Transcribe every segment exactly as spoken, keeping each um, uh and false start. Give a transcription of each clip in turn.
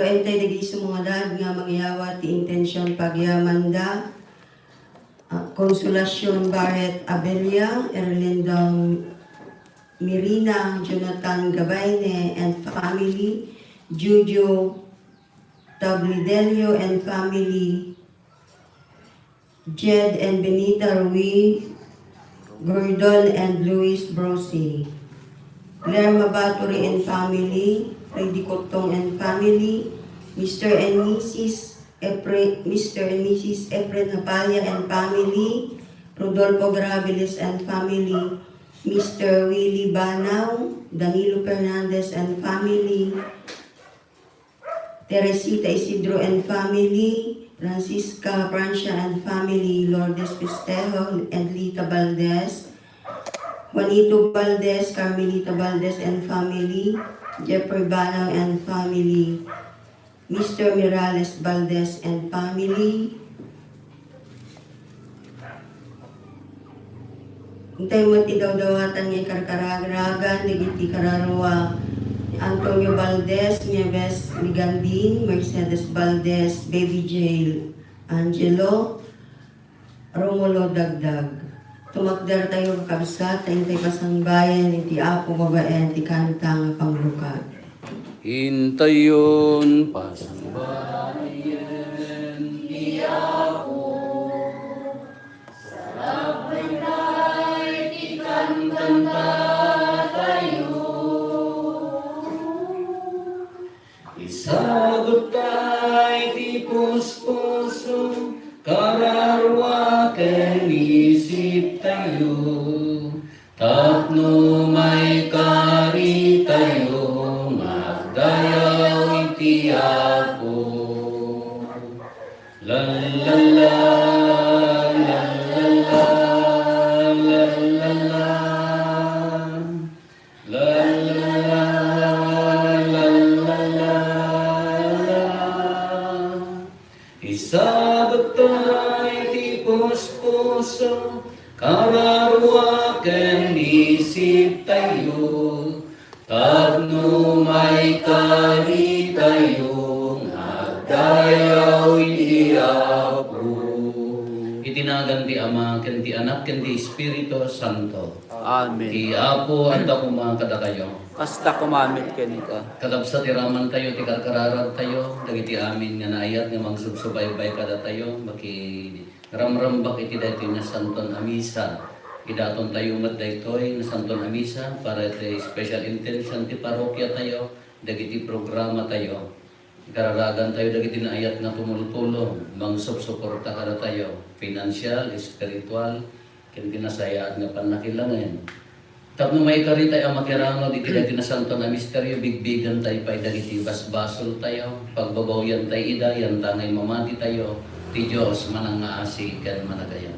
Entay dagiti sumangalad nga mangyawat ti intention pagyamanda, ah, Consolacion Barret Abella, Erlinda Mirina, Jonathan Gabayne and family, Jojo Tablidelio and family, Jed and Benita Rui, Gordon and Luis Brosi, Lerma Baturi and family, Freddy Cotong and family, Mister and Missus Epre-, Mister and Missus Efren Napaya and family, Rodolfo Graveles and family, Mister Willie Banao, Danilo Fernandez and family, Teresita Isidro and family, Francisca Francia and family, Lourdes Festejo and Lita Valdez, Juanito Valdez, Carmelita Valdez and family, Jeffrey Banao and family, Mister Mirales Valdez and family, Intay met idawdawatan nga ikarkararagan dagiti kararua ni Antonio Valdez, Nieves Ligandin, Mercedes Valdez, Baby Jail, Angelo, Romulo Dagdag. Tumakdertayo, kakabsat, ta intay pasangbayan iti Apo babaen ti kanta nga panglukag. Intayon pasangbayan ti Apo. Saragpay ti kankantatayo. Isaguttay ti puspuso, kararua ken isiptayo. Tapno maikaritayo nga agdayaw iti Apo. La, la, la, la, la, la, la, la, la. La, la, la, la, la, la, la. Isaguttay ti puspuso, kararua ken isiptayo, tapno maikaritayo nga agdayaw iti Apo. Iti nagan ti Ama, ken ti Anak, ken ti Espiritu Santo. Amen. Ti Apo adda koma kadakayo. Kasta koma met kenka. Kakabsat, iramantayo ti karkararagtayo, dagiti amin nga naayat nga mangsubsubaybay kadatayo, makiramrambak iti daytoy nasanton a misa. Idatontayo met daytoy nasanton a misa para iti special intention ti parokiatayo, dagiti programatayo. Ikararagantayo dagiti naayat nga tumultulong, mangsupsuporta kadatayo, pinansial, espiritual, ken ti nasayaat nga pannakilangen. Tapno maikaritay a makiramag iti daytoy nasanton a misterio, bigbigentayo pay dagiti basbasoltayo, pagbabawiantay ida, yantangay mamatitayo, ti Dios manangngaasi ken managayat.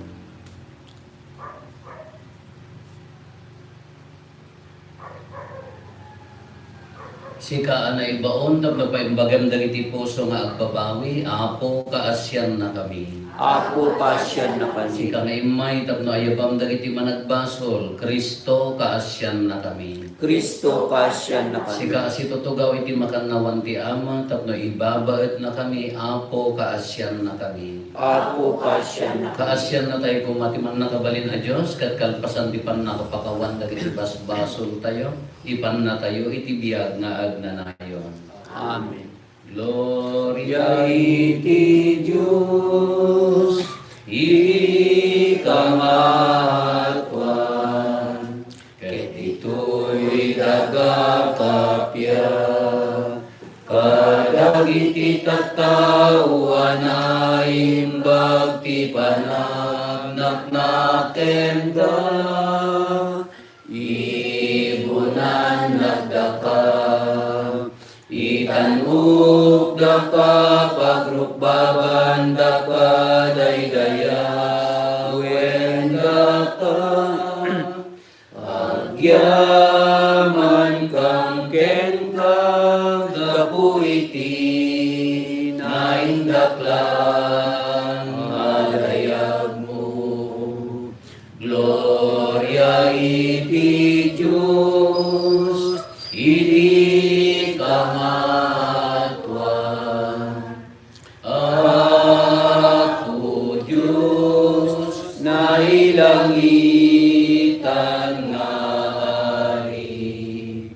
Sika a naibaon tapno paimbagam dagiti puso nga agbabawi, Apo, kaasiannakami. Apo, kaasiannakami. Sika nga immay tapno ayabam dagiti managbasol, Cristo, kaasiannakami. Cristo, kaasiannakami. Sika a situtugaw iti makannawan ti Ama tapno ibabaetnakami, Apo, kaasiannakami. Apo, kaasiannakami. Kaasiannatayo koma ti Mannakabalin a Dios, ket kalpasan ti pannakapakawan dagiti basbasoltayo, ipannatayo iti biag nga agnanayon. Amen. Gloria iti Dios iti kangatoan, ket ditoy daga kappia, kadagiti tattao a naimbag ti panagnagnakna kenka, ibunannakdaka, itan-okdaka, pagrukbabandaka, daydayawendaka. Agyaman kan kenka gapu iti naindaklan nga dayagmo. Gloria iti Dios iti kangatoan. Kalangitan nga Ari,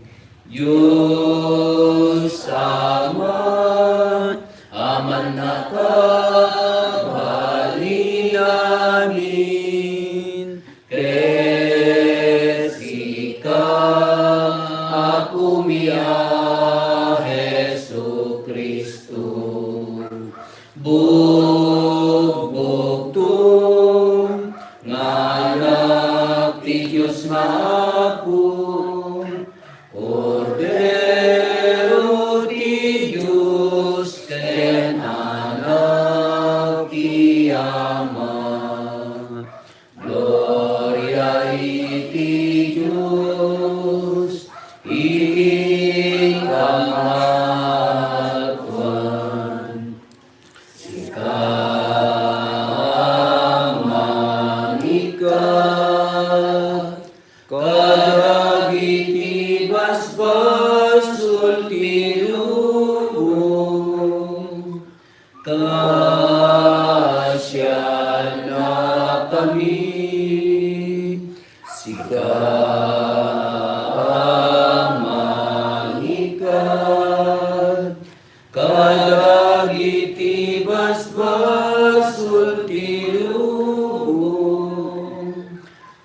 Dios Ama, Aman a kabalin amin, ket sika, Apomi a Jesu-Cristo, bugbugto nga Anak ti Dios nga Apo, Kordero ti Dios ken Anak ti Ama. Gloria iti Dios iti kangatoan. Sika a mangikkat kadagiti basbasol ti lubong, kaasiannakami. Sika a mangikkat kadagiti basbasol ti lubong,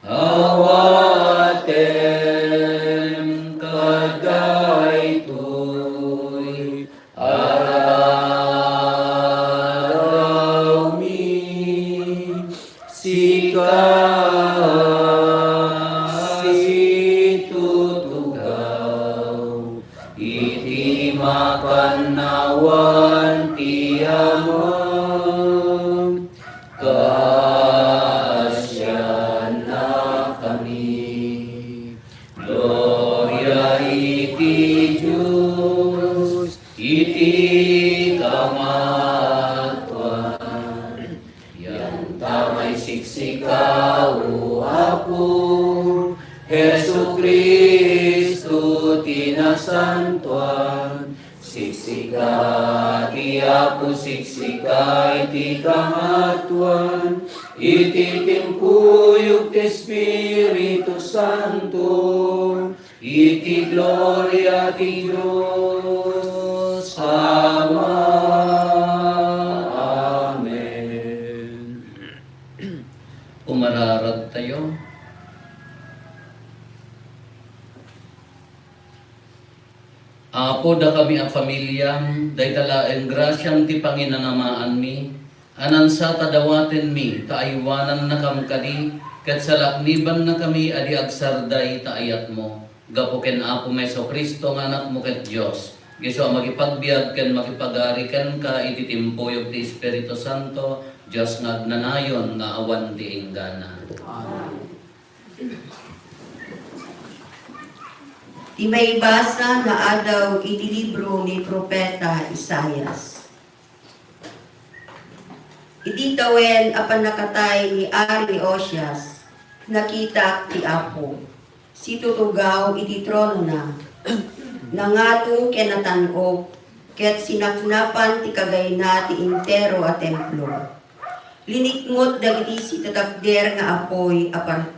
awatem kadaytoy arawmi. Sika situtugaw iti makannawan ti Ama, kaasiannakami. Gloria iti Dios iti kangatoan. Yanta maisiksika, O Apo, Jesu-Cristo ti nasantoan. Siksika ti Apo, siksika iti kangatoan, iti timpuyog ti Espiritu Santo, iti gloria ti Dios Ama. Amen. Umararag tayo. Apo, dakami a familiam, dayta laeng grasiam ti panginanamaanmi, a nansa ta dawatenmi ta aywanannakam kadi, ket salaknibannakami a di agsarday ta ayatmo. Gapu ken Apomi Jesu-Cristo nga Anakmo ket Dios, isu a makipagbiag ken makipagari kenka iti timpuyog ti Espiritu Santo, Dios nga agnanayon nga awan ti inggana. Amen. Ti maibasa nga adaw iti libro ni Profeta Isaias. Iti tawen a pannakatay ni Ari Ozias, nakitak ti Apo, situtugaw iti tronona, nangato ken natan-ok, ket sinaknapan ti kagayna ti entero a templo. Linikmut dagiti sitatakder nga apuy a par-,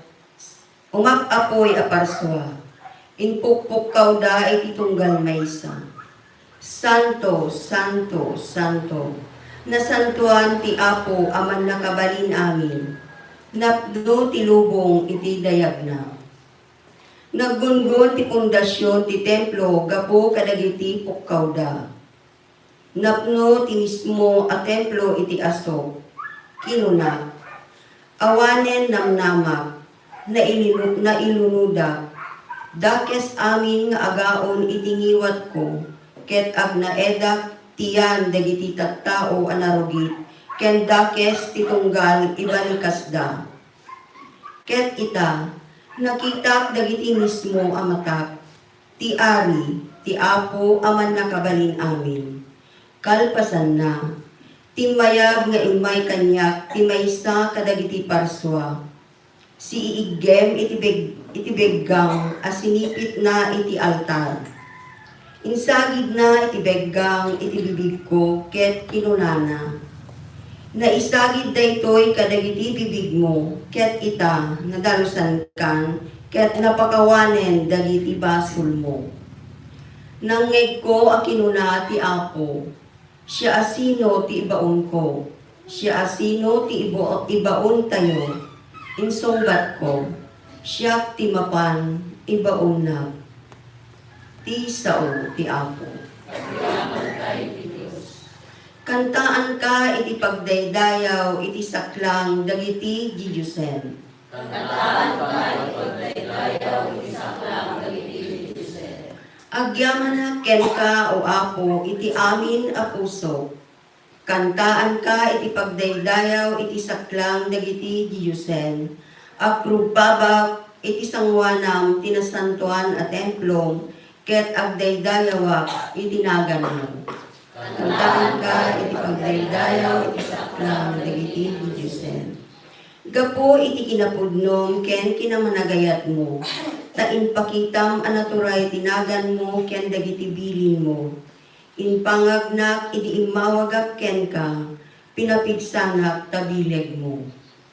Umap-apuy a parsua, impukpukkawda iti tunggal maysa. Santo, santo, santo, nasantoan ti Apo a Mannakabalin-amin. Napno ti lubong iti dayagna. Naggungon ti pundasion ti templo gapu kadagiti pukkawda. Napno ti mismo a templo iti asok. Kinuna, "Awanen namnamak, nailinu-, nailunodak. Dakes amin nga agaon iti ngiwatko, ket agnaedak ti yan dagiti tattao a narugit, ken dakes ti tunggal ibalikasda." Ket ita, nakitak dagiti mismo a matak. Ti Ari, ti Apo a Mannakabalin-amin. Kalpasanna, timmayab nga immay kaniak ti maysa kadagiti parsua. Siiiggem iti beg-, iti beggang a sinipitna iti altar. Insagidna iti beggang iti bibigko ket kinunana, Naisagid daytoy kadagiti bibigmo, ket ita, nadalusankan, ket napakawanen dagiti basolmo. Nangngegko a kinuna ti Apo, "Siasino ti ibaonko? Siasino ti ibo-, ibaontayo?" Insungbatko, "Siak ti mapan, ibaonnak." Ti sao ti Apo. Kantaanka iti pagdaydayaw iti saklang dagiti didiosen. Kantaanka iti pagdaydayaw iti saklang dagiti didiosen. Agyamanak kenka, O Apo, iti amin a pusok. Kantaanka iti pagdaydayaw iti saklang dagiti didiosen. Agrugbabak iti sangoanam ti nasantoan a templom, ket agdaydayawak iti naganmo. Kantaanka iti pagdaydayaw iti saklang dagiti didiosen. Gapu iti kinapudnom ken kinamanagayatmo, ta impakitam a naturay ti naganmo ken dagiti bilinmo. Impangagnak idi immawagak kenka, pinapigsanak ta bilegmo.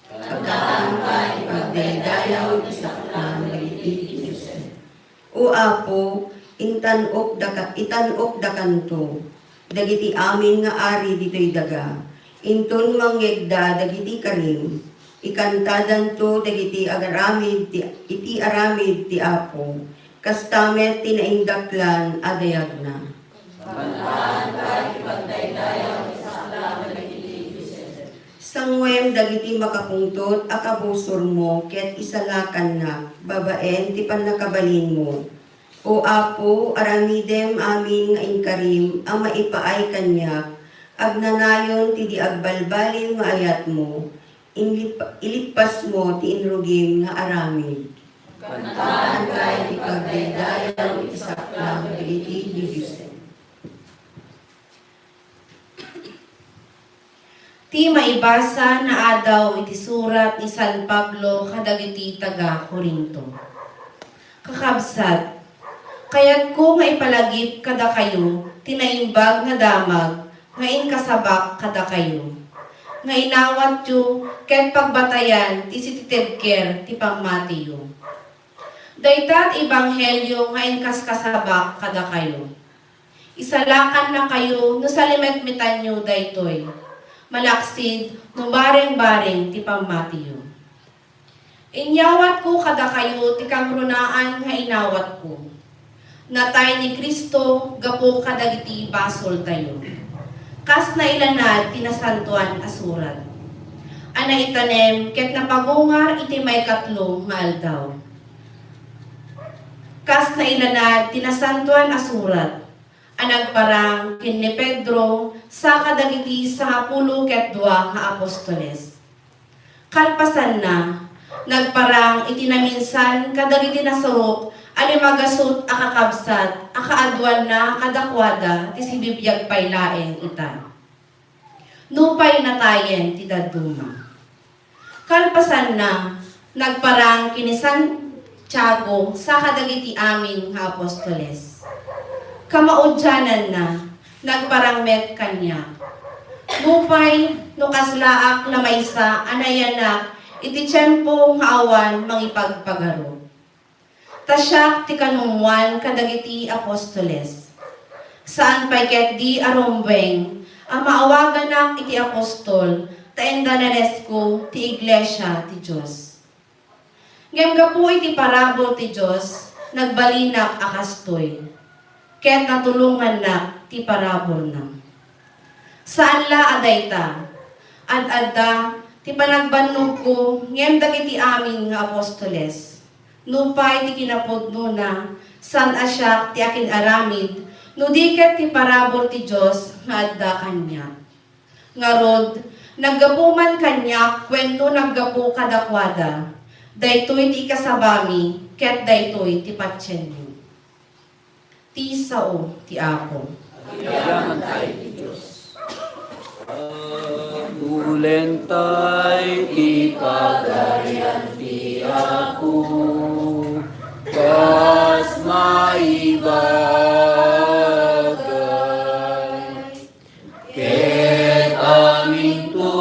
Kantaanka iti pagdaydayaw iti saklang dagiti didiosen. O Apo, intan-okdaka-, itan-okdakanto dagiti amin nga ari ditoy daga, inton mangngegda dagiti karim, ikantadanto dagiti agaramid ti, iti aramid ti Apo, kasta met ti naindaklan a dayagna. Kantaanka iti pagdaydayaw iti saklang dagiti didiosen. Sanguem dagiti makapungtot a kabusormo ket isalakannak babaen ti pannakabalinmo. O Apo, aramidem amin nga inkarim a maipaay kaniak, agnanayon ti di agbalbaliw nga ayatmo, inlip-, ilippasmo ti inrugim nga aramid. Kantaanka iti pagdaydayaw iti saklang dagiti didiosen. Ti maibasa naadaw iti surat ni San Pablo kadagiti taga-Corinto. Kakabsat, kayatko nga ipalagip kadakayo ti naimbag nga damag nga inkasabak kadakayo, nga inawatyo ket pagbatayan ti sititedker ti pammatiyo. Dayta ti ebanghelio nga inkaskasabak kadakayo. Isalakannakayo no salimetmetanyo daytoy, malaksid no barengbareng ti pammatiyo. Inyawatko kadakayo ti kangrunaan nga inawatko. Natay ni Cristo gapu kadagiti basoltayo, kas nailanad ti Nasantoan a Surat, a naitanem ket napagungar iti maikatlo nga aldaw. Kas nailanad ti Nasantoan a Surat a nagparang ken ni Pedro saka dagiti sangapulo ket dua nga apostoles. Kalpasanna, nagparang iti naminsan kadagiti nasarup a limagasut a kakabsat a kaaduanna kadakuada ti sibibiag pay laeng ita. Nupay natayen ti dadduma. Kalpasanna, nagparang ken ni Santiago saka dagiti amin nga apostoles. Kamaudiananna, nagparang met kaniak. Nupay no kaslaak la maysa a nayanak iti tiempo nga awan mangipagpagarup. Ta siak ti kanummuan kadagiti apostoles. Saan pay ketdi a rumbeng a maawaganak iti apostol ta indanalesko ti iglesia ti Dios. Ngem gapu iti parabur ti Dios, nagbalinak a kastoy, ket natulongannak ti paraburna. Saan la a dayta, ad-adda ti panagbannogko ngem dagiti amin nga apostoles. Nupay ti kinapudnona, saan a siak ti akin-aramid no di ket ti parabur ti Dios nga adda kaniak. Ngarud, naggapu man kaniak wenno naggapu kadakuada, daytoy ti ikasabami ket daytoy ti patienmi. Ti sao ti Apo. Agyamankay ti Dios. Agulentay ti Pagarian ti Apo, kas maibagay. Ket aminto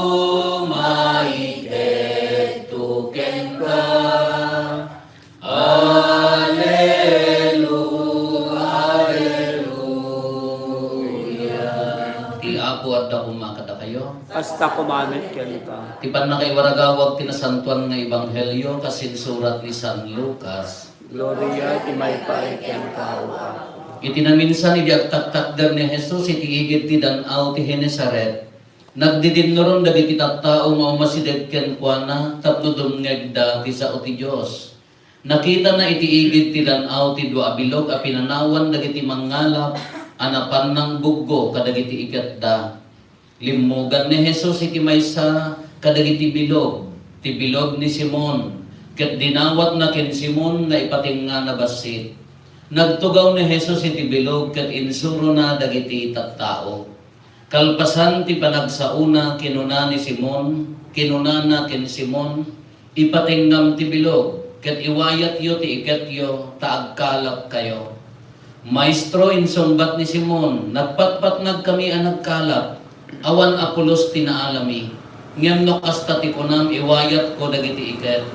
Apo, adda koma kadakayo. Kasta koma met kenka. Ti pannakaiwaragawag ti nasantoan nga ebanghelio kas insurat ni San Lucas. Gloria iti maysa kenka, O Apo. Iti naminsan idi agtaktakder ni Jesus iti igid ti dan-aw ti Genesaret, nagdidinnuron dagiti tattao nga umasideg kenkuana tapno dumngegda ti sao ti Dios. Nakitana iti igid ti dan-aw ti dua a bilog a pinanawan dagiti mangngalap a napan nangbuggo kadagiti iketda. Limmugan ni Jesus iti maysa kadagiti bilog, ti bilog ni Simon, ket dinawatna ken Simon nga ipatingngana bassit. Nagtugaw ni Jesus iti bilog ket insurona dagiti tattao. Kalpasan ti panagsaona, kinuna ni Simon, kinunana ken Simon, "Ipatingngam ti bilog, ket iwayatyo ti iketyo, ta agkalapkayo." "Maestro," insungbat ni Simon, "nagpatpatnagkami a nagkalap, awan a pulos ti naalami. Ngem no kasta ti kunam, iwayatko dagiti iket."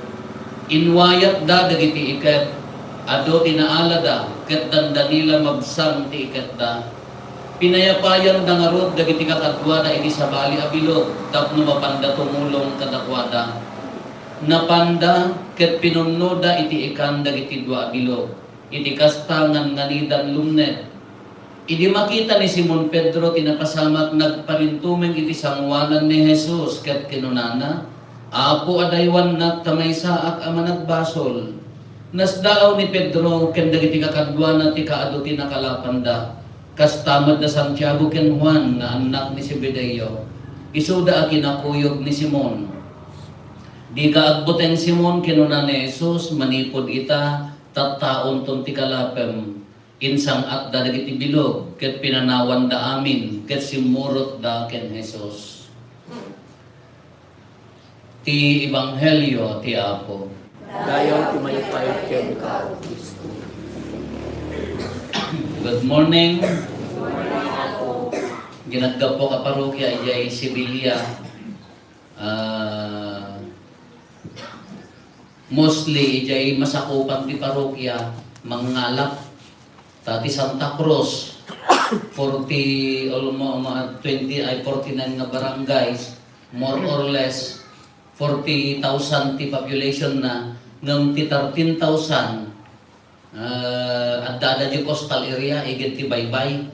Inwayatda dagiti iket. Adu ti naalada, ket dandanila mabsang ti iketda. Pinayapayanda ngarud dagiti kakaduada iti sabali a bilog tapno mapanda tumulong kadakuada. Napanda ket pinunnoda iti ikan dagiti dua a bilog. Iti kasta, nganganidan lumned. Idi makita ni Simon Pedro ti napasamak, nagparintumeng iti sangoanan ni Jesus ket kinunana, "Apo, adaywannak ta maysaak a managbasol." Nasdaaw ni Pedro ken dagiti kakaduana ti kaadu ti nakalapanda. Kasta met da Santiago ken Juan nga annak ni Zebedeo, isuda a kinakuyog ni Simon. "Dika agbuteng, Simon," kinuna ni Jesus, "manipud ita, tattaonton ti kalapem." Insang-atda dagiti bilog, ket pinanawanda amin, ket simmurotda ken Jesus. Ti Ebanghelio ti Apo. Dayaw ti maipaay kenka, O Cristo. Good morning. Ginaggapok a parokia idiay Sevilla. Ah, mostly, idiay masakupan ti parokia, mangngalap. Ta ti Santa Cruz, forty, almo-, ma-, twenty, ay, forty-nine nga barangays, more or less, forty thousand ti population na, ngem ti thirteen thousand, ah, adda-adda di coastal area, igid ti baybay.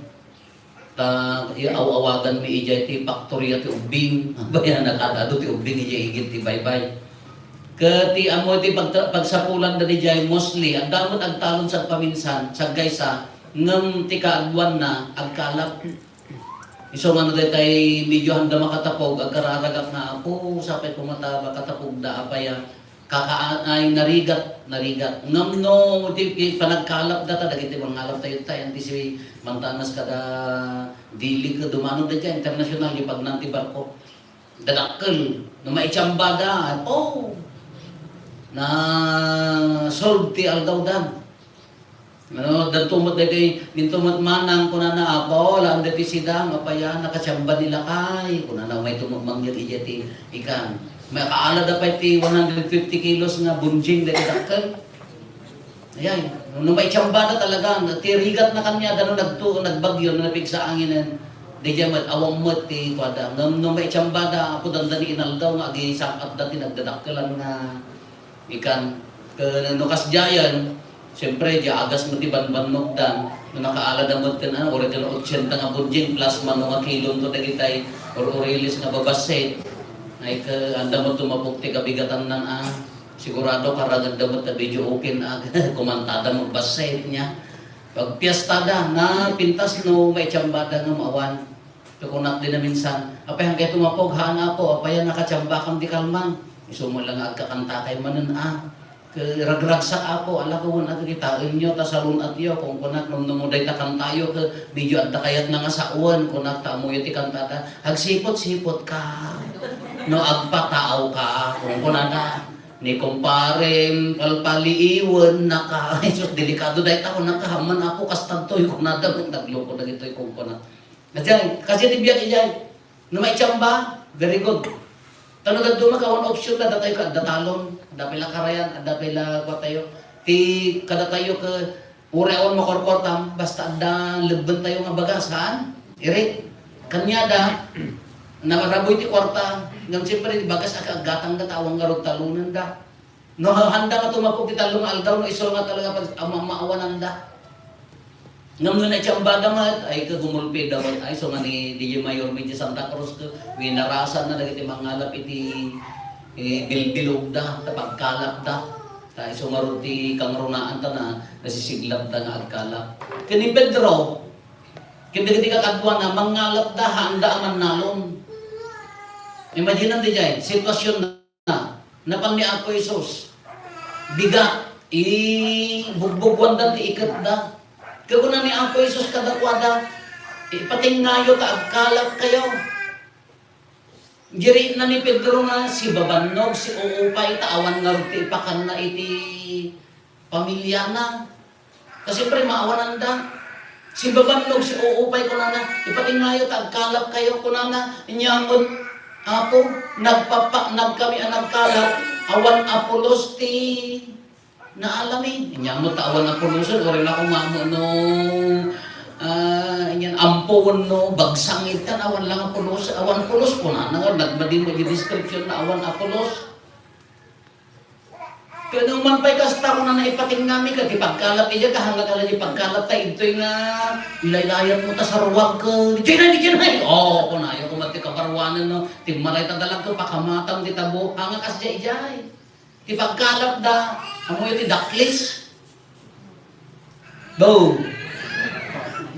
Ta, i-, aw-awaganmi idiay ti faktoria ti ubbing. Bayan, nakaad-adu ti ubbing idiay igid ti baybay. Ket ti ammo ti pagta-, pagsapulanda didiay, mostly, adda met agtalon sagpaminsan, saggaysa, ngem ti kaaduanna, agkalap. Isu nga no daytay medyo haanda makatapog, agkararagak nga, "Apo, sapay koma ta makatapogda, apay a?" Kakaan ay narigat, narigat. Ngem no, ti, ti panagkalapda ta, dagiti mangngalap tayo ta, yan ti si Mantanas kada Dili ket dumano dayta international, ipagnan ti barko. Dadakkel. No maitiambada, oh, na-solve ti algawda. Ano, danto met daytoy, ninto met manang kunana, "Apo, laan daytoy sidang, apay a, nakatiamba ni lakay," kunana, mayto met mangyeg idiay ti ikan. Makaalada pay ti one hundred fifty kilos nga bunjing daytoy dakkel. Ayay, no maitiambada talaga, ti rigatna kaniada no nagtu-, nagbagyo, no napigsa anginen, daydiay met, awan met ti kuada. Ngem no maitiambada, apo, dandani inaldaw nga agisang-atda ti nagdadakkelan nga ikan. Ken no kasdiayen, siyempre, di agas met ti banbannogdan. No nakaalada met ken, ano, uray ken otsenta nga bunjing plus mano nga kilom to dagitay or-oreles nga babassit. Ay, ke-, anda met tumapok ti kabigatannan, a. Sigurado, karaganda met ta video okay na, kumantada met bassit niya. Pagpiestada, napintas no maitiambada nga maawan. Kunak din a minsan, "Apay, haankayo tumapog?" "Haan, Apo." "Apay a, nakatiambakam di kalman?" Isu met lang nga agkakantakay manen, a. Ke-, ragragsak, Apo, ala ko wen, a, kitaenyo, ta salun-atyo, kunkunak, "Numnummo dayta kantayo, ke, medyo adda kayatna nga sawen," kunak, "ta ammoyo ti kantada." "Agsipot-sipot ka. No agpataaw ka," kunkunada. Ni kumparem, palpaliiwen naka. Jesus, delikado dayta, kunak, kahamman, Apo, kastadtoy, kunada, kun nagluko dagitoy, kunkunak. Kasi, kasi ti biag idiay. No maitiamba, very good. Ta no dadduma ka, one option na, adda tayo ka, adda talon, adda pay la karayan, adda pay la kuatayo. Ti kadatayo ke, uray awan makorkortam, basta adda lebbentayo nga bagas, haan? Irik. Kaniada, narabuy ti kuarta, ngem siyempre, bagas a kaaggatangda, ta awan ngarud talonenda. No, handa nga tumapo ti tallo nga aldaw, no isu nga talaga pag-, ama-, maawananda. Ngem no naitsambaga met, ay, ka gumulpida met, ay, isu nga ni D J Mayor Miguel Santa Cruz, ka winarasanna dagiti mangalap iti, eh, bilbilogda, ta pagkalapda. Ta isu ngarud ti kangrunaanta na nasisiglapda nga agkalap. Ken ni Pedro, ken dagiti kakaduana, mangalapda, handa a mannalon. Imagine-am diay, sitwasyon na, napan ni Apo Jesus. Bigat, ibugbugwandan ti iketda. Kuna ni Apo Jesus kadakuada, "Ipatingayo ta agkalapkayo." Diri na ni Pedro nga sibabannog, siuupay, ta awan ngarud ti ipakanna iti pamiliana. Ta siyempre, maawananda. Sibabannog, siuupay, kunana, "Ipatingayo ta agkalapkayo," kunana. Inya met, "Apo, nagpapaknagkami a nagkalap, awan a pulos ti naalami." Inya met ta awan a pulosen, uray la umamo no, ah, inyan ampo wenno bagsangit kan, awan lang a pulos, awan pulos, kunana nga nagmadi met ti description na awan a pulos. Ket no man pay kasta, kunana, "Ipatingngami ket ti pagkalap idiay, kahangak a la ti pagkalap ta idtoy nga ilaylayatmo ta saruag ket diay na, diay na." Oo, kunayo, koma ti kabaruanen, no? Timmaray ta dalag ket pakamatang ti tabo, hanga kasdiay idiay. Ti pagkalapda, ammoyo ti daklis. Bo.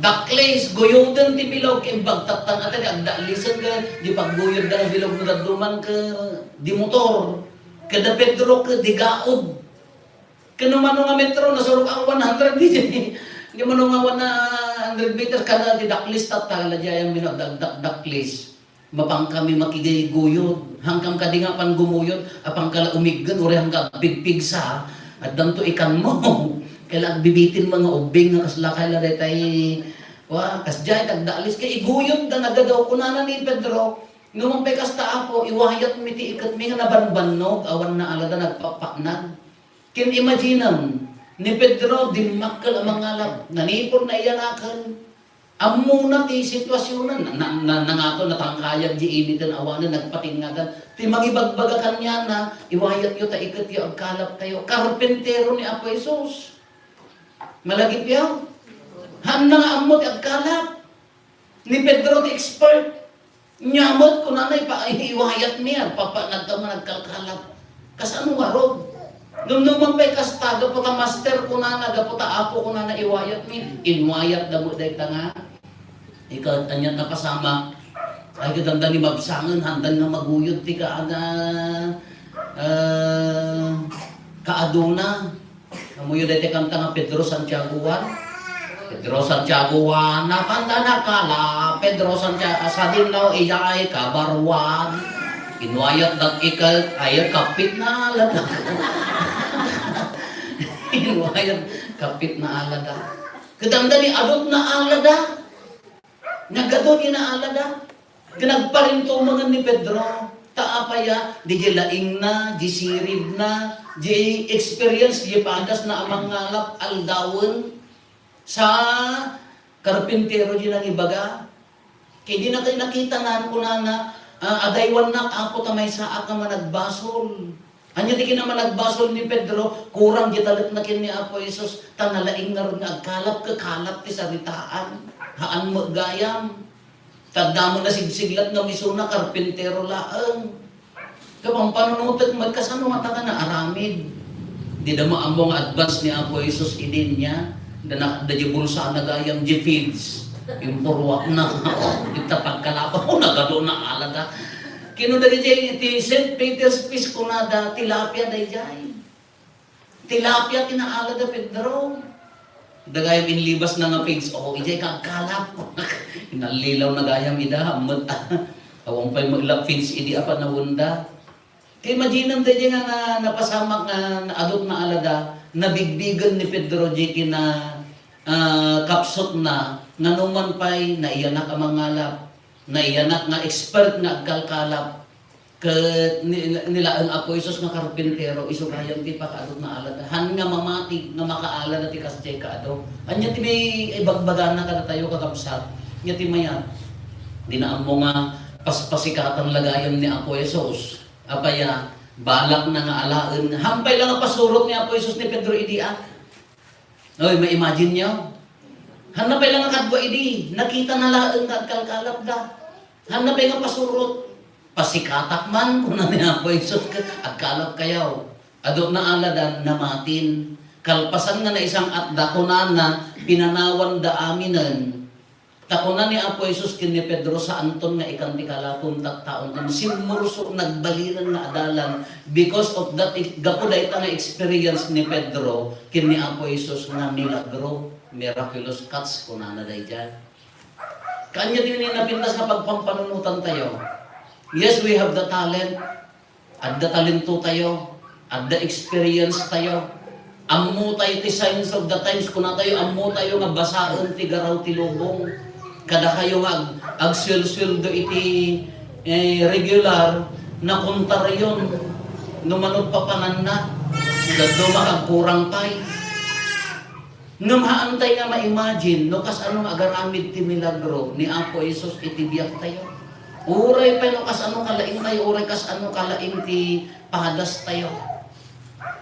Daklis, guyoden ti bilog, imbagtattan a ti agdaklisen ket di pagguyodda nga bilog no dadduman ket di motor. Ket da Pedro ket di gaod. Ket no mano nga metro, nasurok a one hundred di. Di mano nga one hundred meters kada ti daklis tatta, la diay a minagdagdakdaklis. Mapankami makigay-guyod. Hangkam kadi nga apan gumuyod, apangka la umiggen, uray hangga agpigpigsa, addanto ikanmo. Kay la agbibitin nga ubbing nga kasla kay la daytay, wa, kasdiay, tagdaalis. Kay iguyodda nagadaw, kunana ni Pedro, "No man pay kasta, Apo, iwayatmi ti iketmi nga nabanbannog, awan naalada, nagpakpaknag." Ken imaginem, ni Pedro, dimmakkel a mangalap, nanipud naiyanaken, Ammona ti situasionna, na, na, nangato, natangkayag di initen awanen, nagpatingngadan. Ti mangibagbaga kaniana, "Iwayatyo ta iketyo, agkalapkayo." Karpentero ni Apo Jesus. Malagipyo? Haanna nga ammo ti agkalap. Ni Pedro ti expert. Nya met, kunana, ipa-, iwayatmi, agpapa-, nagka-, nagkalkalap. Kasano ngarud? Numnuman pay kasta, gapu ta master, kunana, gapu ta apo, kunana, iwayatmi. Inwayatda met dayta nga. Ikaw, ania ti napasamak? Ay, kadamdani mabsangen, haandan nga maguyod ti kaada, ah, kaadona. Ammoyo daytoy kanta nga Pedro Santiago Juan? Pedro Santiago Juan, napanda nakala, Pedro Santiago, sadin daw idiay kabaruan. Inwayatdak iket, ay, kapit na alada. Inwayat, kapit na alada. Kadamdani adut na alada. Nagadu ti naalada. Ket nagparintumengen ni Pedro. Ta apay a, di, di laingna, di siribna, di experience, di padasna a mangalap aldawen sa karpintero di nangibaga. Ket di na kay nakitanan, kunana, "Ah, adaywannak, Apo, ta maysaak nga managbasol." Ania ti kinamanagbasol ni Pedro? Kurang di talekna ken ni Apo Jesus, ta nalaing ngarud nga agkalap, kakalap ti saritaan. Haan met gayam. Ta adda met nasigsiglat ngem isuna karpintero laeng. Kapampanunotek met, kasano ngata nga naaramid? Dida maammo nga advance ni Apo Jesus idi nia. Da na, da di bulsana gayam di feeds. Impurruakna. Ita pagkalapa ko, nagadu na alada. Kino dagiti ti Saint Peter's Feast kunada, tilapia daydiay. Tilapia ti naalada, Pedro. Dagayam inlibasna nga feeds, o, idiay kagkalap. Inallilaw na gayam ida, met. Awan pay met la feeds idi a panawenda. Kay imaginem daydiay nga na, napasamak nga naadut na alada, nabigbigen ni Pedro di kina, ah, kapsutna, nga numan pay naiyanak a mangalap, naiyanak nga expert nga agkalkalap, ket ni, nilaeng Apo Jesus nga karpintero, isu gayam ti pakaadut na alada. Han nga mamati nga makaalada ti kasdiay kaadu. Ania ti may ibagbagana kadatayo, kakabsat? Ania ti mayat? Dina ammo nga paspasikatan la gayam ni Apo Jesus. Apay a, balakna nga alaen nga, haanna pay la nga pasurot ni Apo Jesus ni Pedro idi a. Oy, ma-imagine nyo? Haanna pay la nga kadua idi, nakitana laeng nga agkalkalapda. Haanna pay nga pasurot. Pasikatak man, kuna ni Apo Jesus, ket agkalapkayo. Adu, naaladan, namatin. Kalpasan nga naisang-atda, kunana, pinanawanda aminen. Ta kuna ni Apo Jesus ken ni Pedro, "Saanton nga ikan ti kalakon, tattaonton." Simmurso, nagbalinen nga adalan because of that, gapu dayta nga experience ni Pedro ken ni Apo Jesus nga milagro, miraculous catch, kunana daydiay. Kaanya ti napintas nga pagpampanunotan tayo. Yes, we have the talent. Adda talento tayo, adda experience tayo. Ammo tayo ti signs of the times, kuna tayo, ammo tayo nga basaen ti garaw ti lubong. Kada kayo nga ag-, agsuelsueldo iti, eh, regular, nakontaryon no mano papananna. Dadduma agkurang pay. Ngem haantay nga ma-imagine no kasano nga agaramid ti milagro ni Apo Jesus iti biagtayo. Uray pay no kasano kalaingtayo, uray kasano kalaing ti padastayo.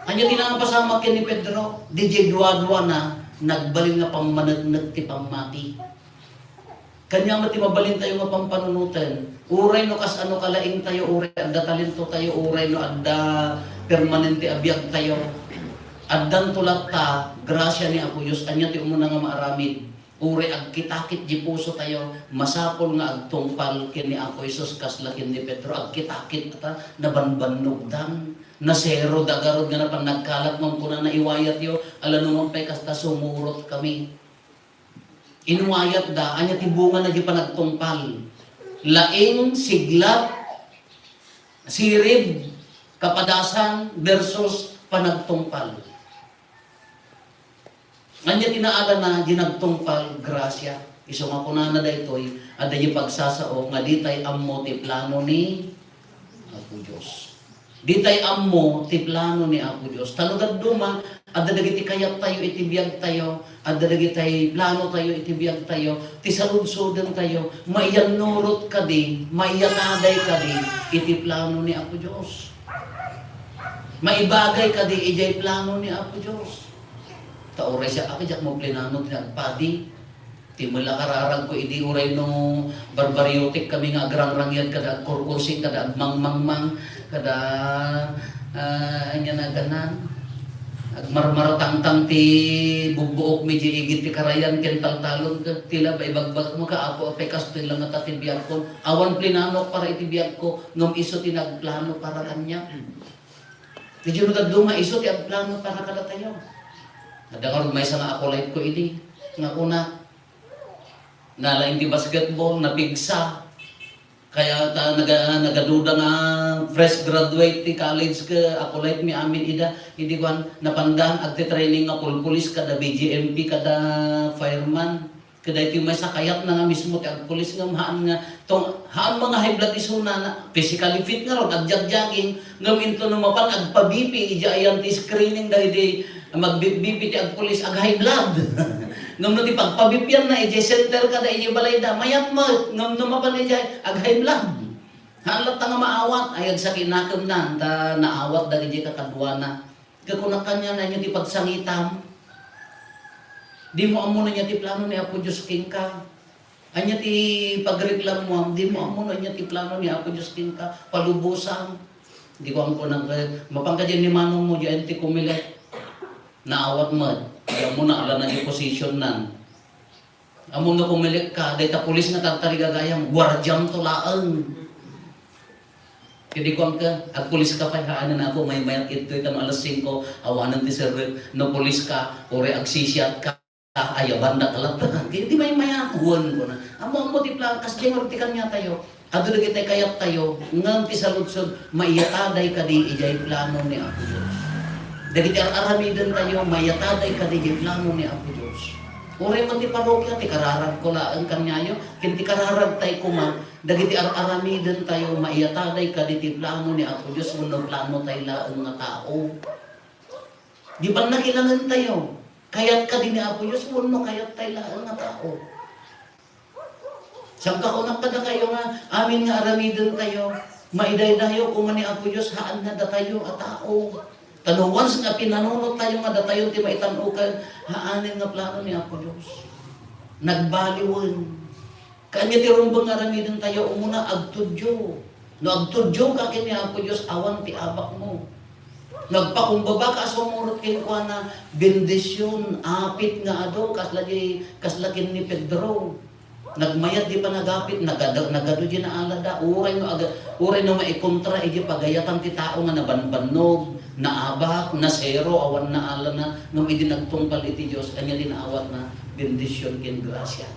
Ania ti napasamak ken ni Pedro? Didiay duaduana, nagbalin nga pammaneknek ti pammati. Kaniaman ti mabalintayo nga pampanunoten. Uray no kasano kalaingtayo, uray adda talento tayo, uray no adda permanente a biagtayo. Addanto latta grasia ni Apo Dios, ania ti umuna nga maaramid. Uray agkitakit di puso tayo, masapul nga agtungpal ken ni Apo Jesus kasla ken ni Pedro. Agkitakit ta, nabanbannogdan. Nasero da garud nga napan nagkalat ngem kunana, "Iwayatyo, ala numan pay kasta, sumurot kami." Inwayatda, ania ti bungana di panagtungpal? Laing, siglat, sirib, kapadasan, versus panagtungpal. Ania ti naalana di nagtungpal? Grasia. Isu nga kunana daytoy, adda di pagsasao nga ditay ammo ti plano ni Apo Dios. Ditay ammo ti plano ni Apo Dios. Ta no dadduma, adda dagiti kayattayo iti biagtayo, adda dagiti planotayo iti biagtayo, ti saludsoden tayo, maiyannurot kadi, maiyataday kadi iti plano ni Apo Dios. Maibagay kadi idiay plano ni Apo Dios. Ta uray siak, a, diak maplinano ti nagpadi. Ti met la kararagko idi uray no barbariotek kami nga agrangrangyan kada agkurkursing, kada agmangmangmang, kada, ah, ania nga ganan, agmarmaratangtang ti bubbuokmi idiay igid ti karayan ken taltalon ket ti la ibagbagmo, "Apo, apay kastoy la ngata ti biagko?" Awan plinanok para iti biagko, ngem isu ti nagplano para kaniak. Ti Dios no dadduma, isu ti agplano para kadatayo. Adda ngarud maysa nga acolyte ko idi, nga kuna, nalaing ti basketball, napigsa. Kaya ta, naga-, nagaduda nga fresh graduate ti college ket acolyte mi amin ida. Idi kuan, napanda, agti-training nga pulpulis kada B J M P, kada fireman. Kadaytoy maysa kayatna nga mismo ti agpulis ngem haan nga tong-, haan nga high blood isuna, physically fit ngarud, agjogging, ngem inton no mapan agpa-B P, idiay ayan ti screening dagiti mag-B P ti agpulis, ag-high blood. Ngem no ti pagpa-B P-anna idiay center kada idiay balayda, mayat met, ngem no mapan idiay, ag-high blood. Haan latta nga maawat, ay agsakinakem nan, ta naawat dagiti kakaduana. Ket kunak kaniana, "Ania ti pagsangitam? Dimo ammo no ania ti plano ni Apo Dios kenka. Ania ti pagreklamoam? Dimo ammo no ania ti plano ni Apo Dios kenka. Palubosam." Di ko ammo nag-, mapan kadi ni manongmo, diay ti Comelec. Naawat met. Di ammo na, ala na di position nan. Ammom no Comelec ka, dayta pulis nga tartarigagayam, guardiam to laeng. Ket di kuanka, agpulis ka pay, haanen ako, maymayat ittoy, ta no alas singko, awanen ti serrek. No pulis ka, uray agsisiat ka, ayabandak latta. Ket di maymayat, wen, kuna. Ammo, ammo ti plan, kas diay ngarud ti kaniatayo. Adu dagiti kayattayo, ngem ti saludsod, maiyataday kadi idiay plano ni Apo Dios? Dagiti ar-aramidentayo, maiyataday kadi idiay plano ni Apo Dios? Uray met ti parokia, ti kararagko laeng kaniayo, ken ti kararagtay koma, dagiti ar-aramidentayo, maiyataday kadi ti plano ni Apo Dios wenno planotay laeng nga tao? Di pannakilangentayo, kayat kadi ni Apo Dios wenno kayattay laeng nga tao? Saan kakunak kadakayo nga amin nga aramidentayo, maidaydayo koma ni Apo Dios, haan nga datayo a tao. Ta no once nga pinanunot tayo nga datayo ti maitan-ok, haanen nga plano ni Apo Dios. Nagbaliwen. Kanya ti rumbeng nga aramidentayo, umuna, agtudyo. No agtudyo ka ken ni Apo Dios, awan ti abakmo. Nagpakumbaba ka a sumurot kenkuana, bendision, apit nga adu, kasla di, kasla ken ni Pedro. Nagmayat di panagapit, nagada-, nagadu di naalada. Uray no aga-, uray no maikontra iti pagayatan ti tao nga nabanbannog, naabak, nasero, awan naalana, ngem idi nagtungpal iti Dios, ania ti naawatna? Bendision ken grasia.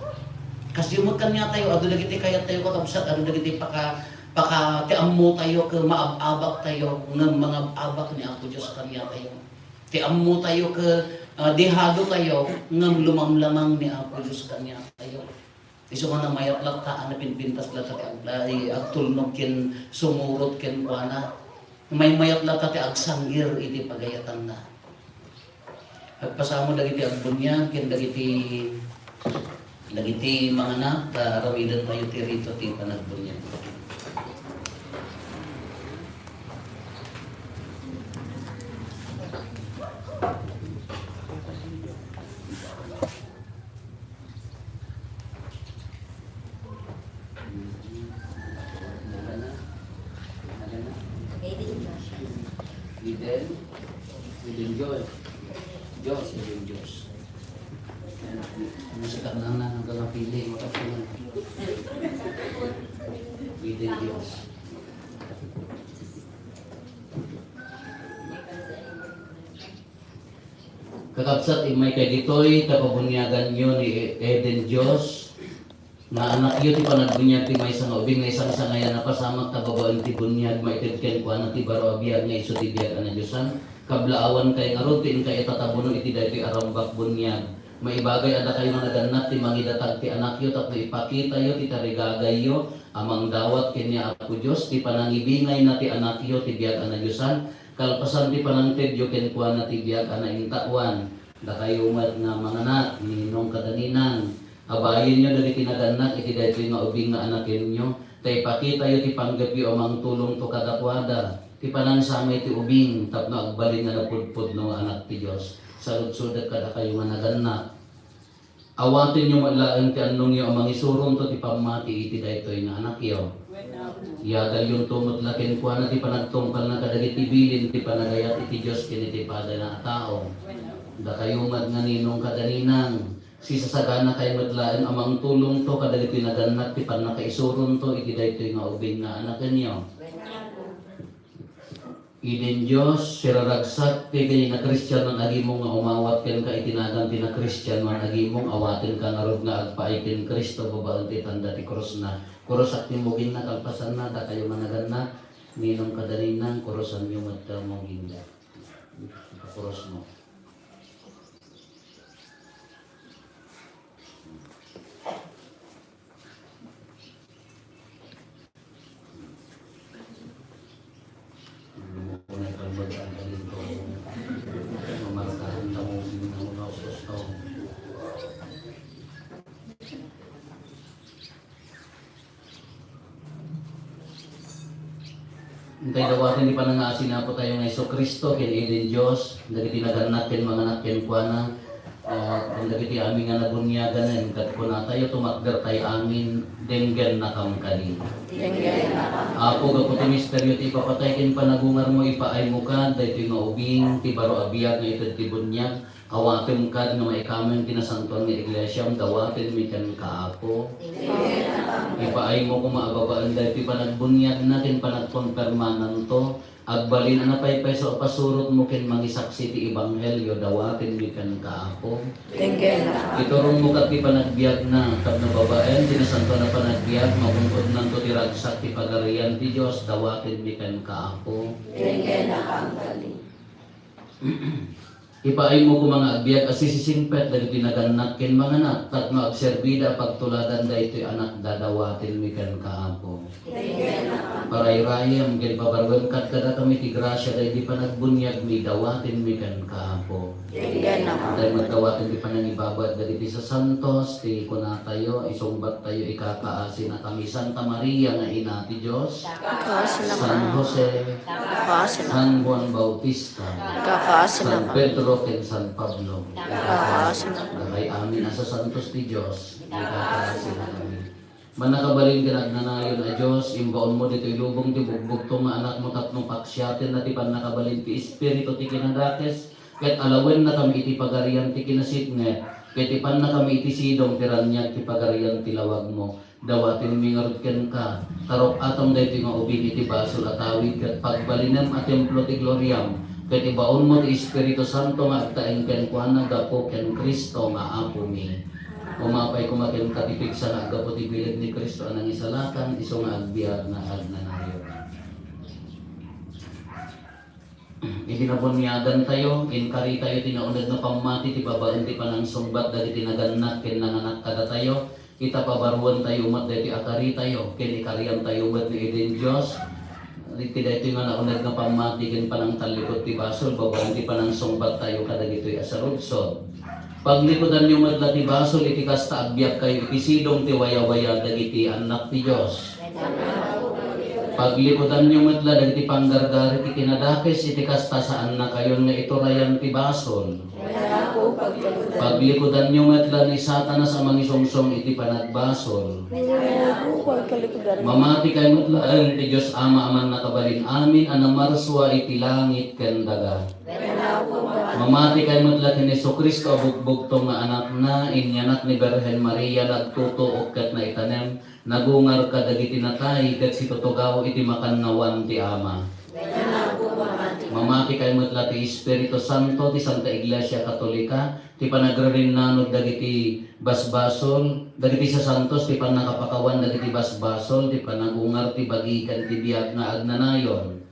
Kasdi met kaniatayo, adu dagiti kayattayo, kakabsat, adu dagiti paka-, paka-, ti ammotayo ket maab-abaktayo, ngem mangab-abak ni Apo Dios kaniatayo. Ti ammotayo ket, ah, dehadotayo, ngem lumamlamang ni Apo Dios kaniatayo. Isu nga namayat latta, a napinpintas latta ti ag-, ay, agtulnog ken sumurot kenkuana. Maymayat latta ti agsanggir iti pagayatanna. Agpasamo dagiti agbuniag ken dagiti, dagiti manganak, ta aramidentayo ti rito ti panagbuniag. Eden, Eden Joy. Joy, Eden Joy. Ano sa kanana ang kalapili? Makapili. Eden Joy. Kakabsat, immay kay ditoy, ta pabuniaganyo ni Eden Dios, nga anakyo ti panagbuniag ti maysa nga ubing nga isangsangayan a pasamak ta babaen ti buniag maited kenkuana ti baro a biag nga isu ti biag a nadiosan. Kablaawan kay ngarud ti inka itatabuno iti daytoy a rambak buniag. Maibagay a dakayo nga nagannak ti mangidatag ti anakyo tapno ipakitayo ti tarigagayyo a mangdawat ken ni Apo Dios ti panangibingayna ti anakyo ti biag a nadiosan. Kalpasan ti panangtedyo kenkuana ti biag a naintaoan, dakayo met nga manganak, ninong kada ninang, abayenyo dagiti nagannak iti daytoy nga ubing nga anakenyo, ta ipakitayo ti panggepyo a mangtulongto kadakuada, ti panangsamay ti ubing tapno agbalin nga napudpudno nga anak ti Dios. Saludsodek kadakayo nga nagannak. Awatenyo met laeng ti annongyo a mangisuronto ti pammati iti daytoy nga anakyo. Yagalyonto met la kenkuana ti panagtungpalna kadagiti bilin ti panagayat iti Dios ken iti padana a tao. Dakayo met nga ninong kada ninang, sisasaganakay met laeng a mangtulongto kadagiti nagannak ti pannakaisuronto iti daytoy nga ubing nga anakenyo. Iden Dios, siraragsak ti kinakristianon agimo nga umawat kenka iti nagan ti nakristianon agimo, awatenka ngarud nga agpaay ken Cristo babaen ti tanda ti krusna. Kurusak ti muginna, kalpasanna, dakayo nga nagannak, ninong kada ninang, kurusanyo met ti muginda. Kurusmo. Intay dawaten ti panangaasi ni Apo tayo nga Jesu-Cristo ken Eden Dios, dagiti nagannak ken manganak kenkuana, ah, ken dagiti amin nga nabuniaganen, ket kunatayo, tumakdertay amin, denggennakam kadi. Denggennakam. Apo, gapu ti misterio ti ipapatay ken panagungarmo, ipaaymo kad daytoy nga ubing, ti baro a biag nga ited ti buniag, awatem kad nga maikamen ti nasantoan nga iglesiam, dawatenmi kenka, Apo. Ipaaymo koma a babaen daytoy panagbuniagna ken panagkonpermananto, agbalin a napaypayso a pasurotmo ken mangisaksi ti ebanghelio, dawatenmi kenka, Apo. Denggennakam. Iturongmo kad ti panagbiagna, tapno babaen ti nasantoan a panagbiag, magun-odnanto ti ragsak ti Pagarian ti Dios, dawatenmi kenka, Apo. Denggennakam kadi. Ipaaymo koma nga agbiag a sisisingpet dagiti nagannak ken manganak tapno agserbida a pagtuladan daytoy anakda, dawatenmi kenka, Apo. Denggennakam. Rayrayem ken pabaruen kadkadakami ti grasia daydi panagbuniagmi, dawatenmi kenka, Apo. Denggen, Ama. Tay met dawaten ti panangibabaet dagiti sasantos, ti kunatayo, isungbattayo, ikakaasinakami. Santa Maria nga Ina ti Dios, ikakaasinakami. San Jose, ikakaasinakami. San Juan Bautista, ikakaasinakami. San Pedro ken San Pablo, ikakaasinakami. Dakay amin a sasantos ti Dios, ikakaasinakami. Mannakabalin ken agnanayon a Dios, imbaonmo ditoy lubong ti bugbugtong nga Anakmo tapno paksiatenna ti pannakabalin ti Espiritu ti kinadakes, ket alawennakami iti pagarian ti kinasipnget, ket ipannakami iti sidong ti raniag ti pagarian ti lawagmo. Dawatenmi ngarud kenka, taruk-atam daytoy nga ubing iti basol a tawid ket pagbalinem a templo ti gloriam, ket ibaonmo ti Espiritu Santo nga agtaeng kenkuana gapu ken Cristo nga Apomi. Umapay koma kenka ti pigsa nga aggapu ti bileg ni Cristo a nangisalakan, isu nga agbiag nga agnanayon. Idi nabuniagantayo, inkaritayo ti nauneg nga pammati ti babaen ti panangsungbat dagiti nagannak ken nanganak kadatayo, ita pabaruentayo met daytoy a karitayo, ken ikariantayo met ni Eden Dios, iti daytoy nga nauneg nga pammati ken panangtallikod ti basol babaen ti panangsungbattayo kadagitoy a sarudsod. Paglikudanyo met la ti basol iti kasta, agbiagkayo iti sidong ti wayawaya dagiti annak ti Dios. Paglikudanyo met la dagiti panggargari ti kinadakes iti kasta, saannakayon nga iturayan ti basol. Paglikudanyo met la ni Satanas a mangisungsong iti panagbasol. Mamati kay met laeng ti Dios Ama a mannakabalin amin a namarsua iti langit ken daga. Mamati kay met la ken Jesu-Cristo a bugbugtong nga Anakna, inyanak ni Birhen Maria, nagtutuok ket naitanem, nagungar kadagiti natay, ket situtugaw iti makannawan ti Ama. Mamati kay met la ti Espiritu Santo, ti Santa Iglesia Katolika, ti panagririnnanod dagiti basbasol, dagiti sasantos, ti pannakapakawan dagiti basbasol, ti panagungar ti bagi ken ti biag nga agnanayon.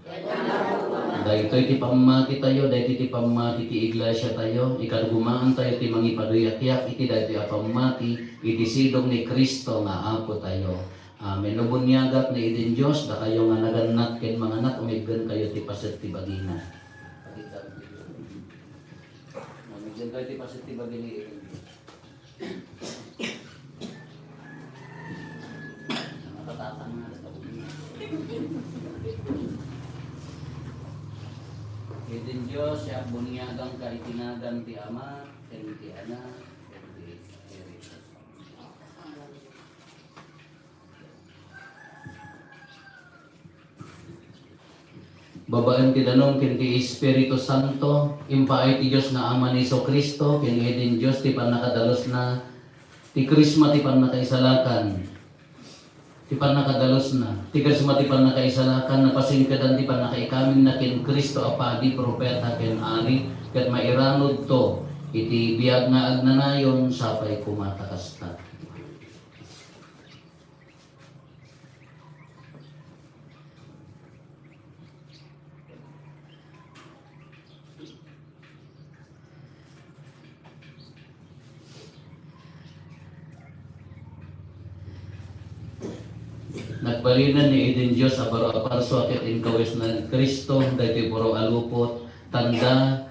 Daytoy ti pammatitayo, daytoy ti pammati ti iglesiatayo. Ikadugumaantayo ti mangipaduyakiak iti daytoy a pammati iti sidong ni Cristo nga Apotayo. Amen. No buniagak ni Eden Dios, dakayo nga nagannak ken manganak, umiggenkayo ti paset ti bagina. Umiggenkayo ti paset ti bagi ni Eden Dios. Eden Dios, siak buniagangka iti nagan ti Ama, ken ti Anak, ken ti Espiritu Santo. Babaen ti danum ken ti Espiritu Santo, impaay ti Dios nga Ama ni Jesu-Cristo, ken Eden Dios ti pannakadalusna, ti Krisma ti pannakaisalakan, ti pannakadalusna, ti Krisma ti pannakaisalakan, napasingkedan ti pannakaikaminna ken Cristo a padi, propeta, ken ari, ket mairanudto iti biag nga agnanayon, sapay koma ta kasta. Nagbalinen ni Eden Dios a baro a parsua ket inkawisna ni Cristo daytoy baro a lupot, tanda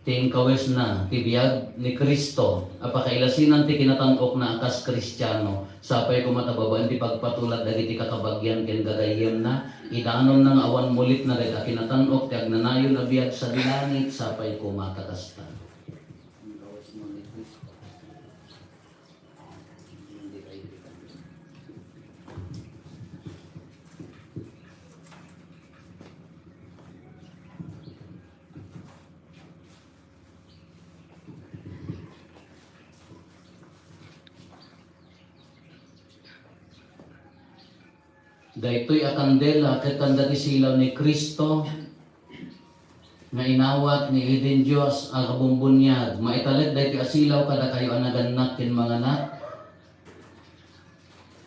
ti inkawisna ti biag ni Cristo a pakailasinan ti kinatan-okna a kas Kristiano. Sapay koma ta babaen ti pagpatulad dagiti kakabagian ken gagayyemna, idanonna nga awan mulitna dayta kinatan-ok ti agnanayon a biag sadi langit, sapay koma ta kasta. Daytoy a kandela ket kanda ti silaw ni Cristo nga inawat ni Eden Dios a kabumbuniag. Maitalek daytoy a silaw kadakayo a nagannak ken manganak.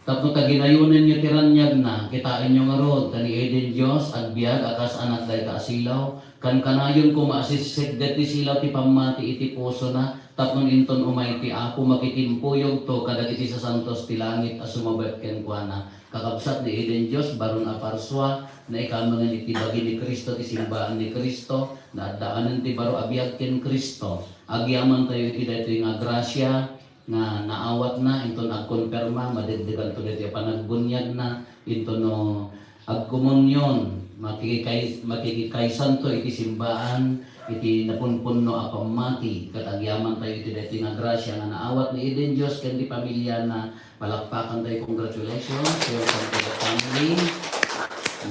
Tapno ta ginayonenyo ti raniagna, kitaenyo ngarud, ta ni Eden Dios agbiag a kas anak dayta a silaw, kankanayon koma a sissikdet ti silaw ti pammati iti pusona, tapno inton umay ti Apo, makitimpuyogto kadagiti sasantos ti langit a sumabet kenkuana. Kakabsat ni Eden Dios, baron a parsua, naikamengen iti bagi ni Cristo ti simbaan ni Cristo, naaddaanen ti baro a biag ken Cristo. Agyamantayo iti daytoy nga grasia, nga naawatna inton agkonperma, madegdeganto daytoy a panagbuniagna, inton no agkomunion, makikikay-, makikikaysanto iti simbaan, iti napunpunno a pammati, ket agyamantayo iti daytoy nga grasia nga naawat ni Eden Dios ken ti pamiliana. Palakpakantayo, congratulations, welcome to the family.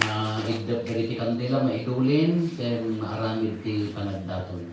Nga iddep dagiti kandila, maidulin, ken maaramid ti panagdaton.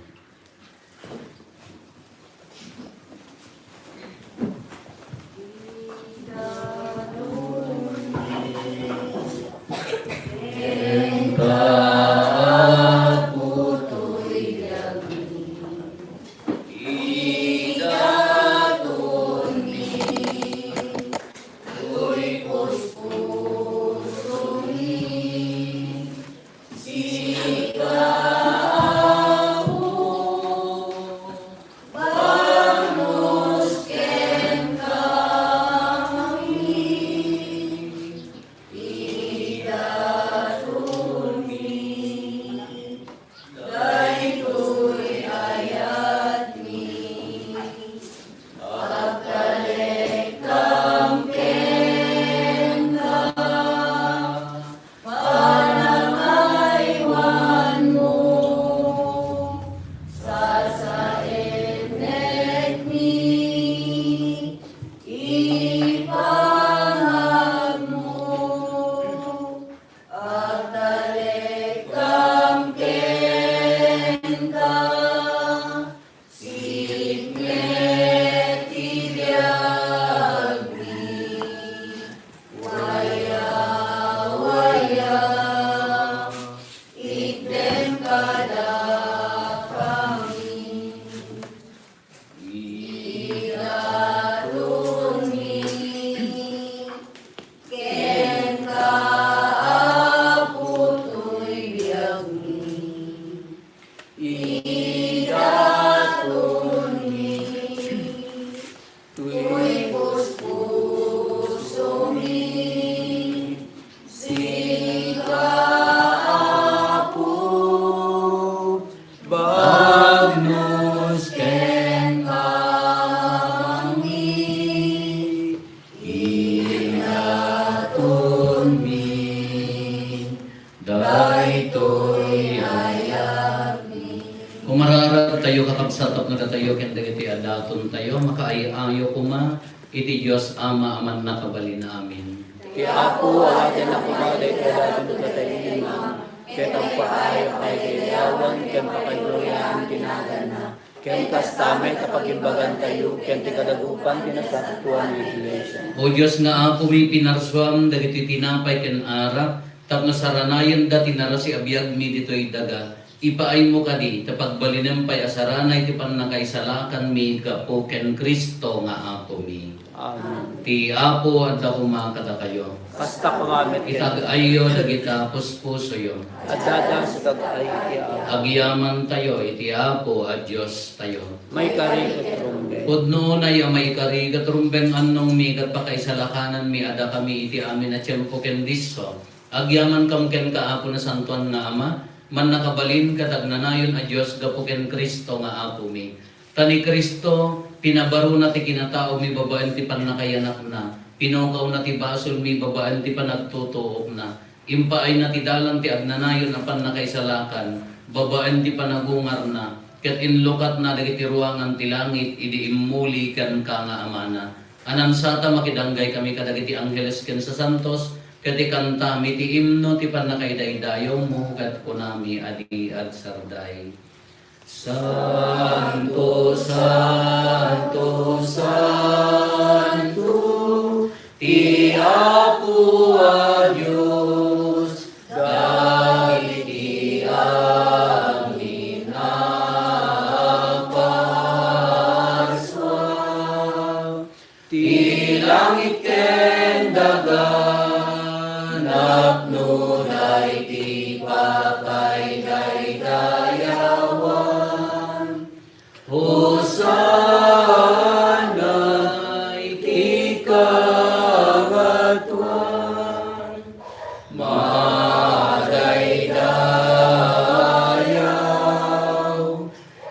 Sika, Apo, banus kenka kami, idatonmi daytoy ayatmi, agtalekam kenka. Panangaywanmo, sasaennekmi, ipangagmo, agtalekam kenka. Sipnget ti biagmi, waya, waya, itdem kadakami. Idatonmi kenka, Apo, toy biagmi. Idatonmi toy puspusomi, sika, Apo, banus kenka kami, idatonmi daytoy ayatmi. Umararagtayo, kakabsat, tapno datayo ken dagiti adatontayo, makaay-ayo koma iti Dios Ama a mannakabalin. Amen. Ti Apo awatenna koma daytoy adaton datayo, ket agpaay a pakaidayawan ken pakaigloriaan ti naganna. Ken kasta met a pagimbagantayo ken ti kadagupan ti Nasantoan nga Iglesia. O Dios nga Apomi, pinarsuam dagiti tinapay ken arak tapno saranayenda ti narasi a biagmi ditoy daga. Ipaaymo kadi ta pagbalinem pay a saranay ti pannakaisalakanmi gapu ken Cristo nga Apomi. Amen. Ti Apo adda koma kadakayo. Kasta koma met. Itag-ayyo dagita puspusoyo. Addada sa tag-ay iti Apo. Agyamantayo iti Apo a Diostayo. Maikari ket rumbeng. Pudno unay a maikari ket rumbeng, annongmi ket pakaisalakananmi a dakami iti amin a tiempo ken disso. Agyamankam kenka, Apo, Nasantoan nga Ama, mannakabalin ket agnanayon a Dios gapu ken Cristo nga Apomi. Ta ni Cristo, pinabarona ti kinataomi babaen ti pannakayanakna, pinukawna ti basolmi babaen ti panagtutuokna, impaayna ti dalan ti agnanayon a pannakaisalakan babaen ti panagungarna, ket inlukatna dagiti ruangan ti langit idi immuli kenka nga Amana. A nansata, makidanggay kami kadagiti angheles ken sasantos, ket ikantami ti imno ti pannakaidaydayawmo, ket kunami a di agsarday. Santo, santo, santo, ti Apo a Dios, dagiti amin a parsua. Ti langit ken Daydi pakaydaydayawan. Hosanna iti kangatoan. Madaydayaw